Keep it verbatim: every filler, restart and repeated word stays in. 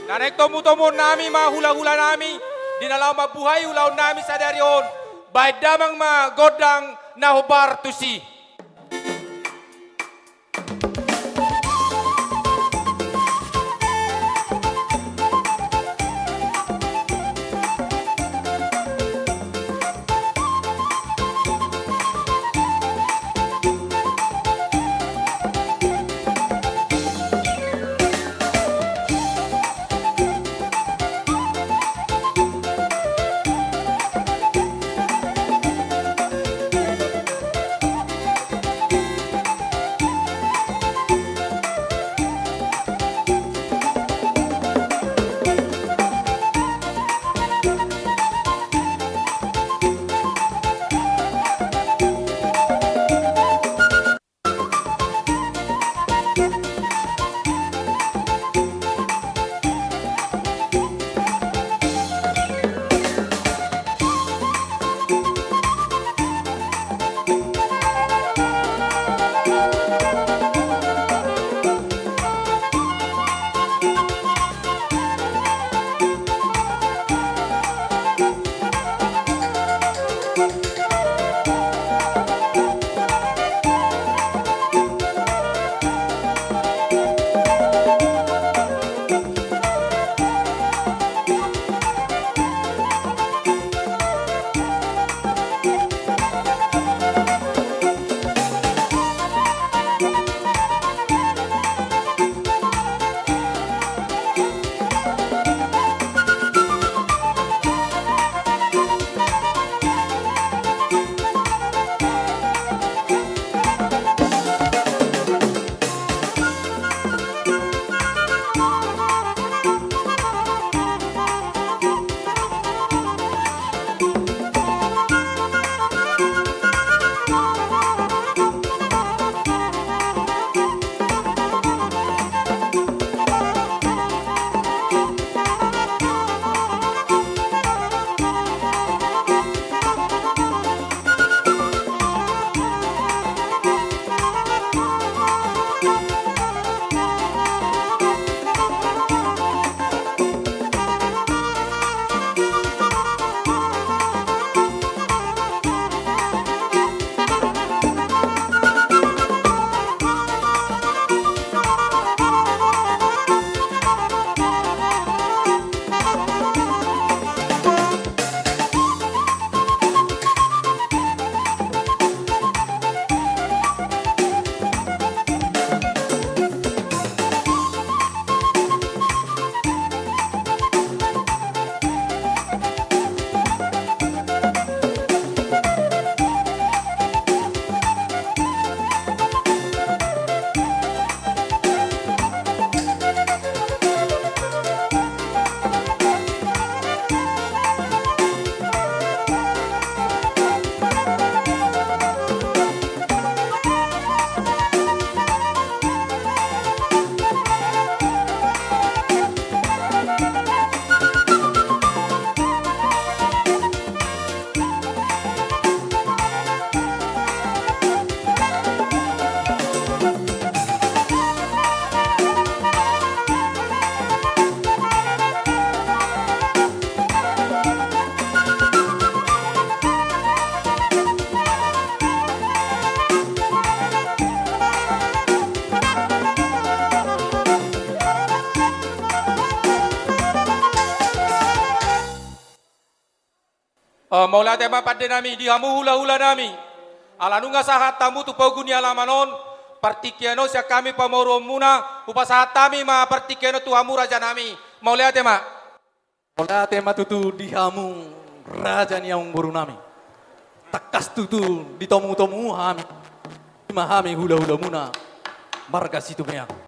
Na naeng tomutomuon nami ma hulahula nami, di na laho mambuhai ulaon nami sadari on, baen damang ma gondang na hombar tusi. O, mauliate ma pande nami, di hamu hulahula nami. Ala nunga sahat hamu tu pogu ni alaman on, partingkian on sian hami pamoruonmuna, hupasahat hami ma partingkian on tu hamu raja nami. Mauliate ma. Mauliate ma tutu di hamu raja ni amangboru nami. Tangkas tutu ditomutomu hami. I ma hami hulahulamuna marga Situmeang.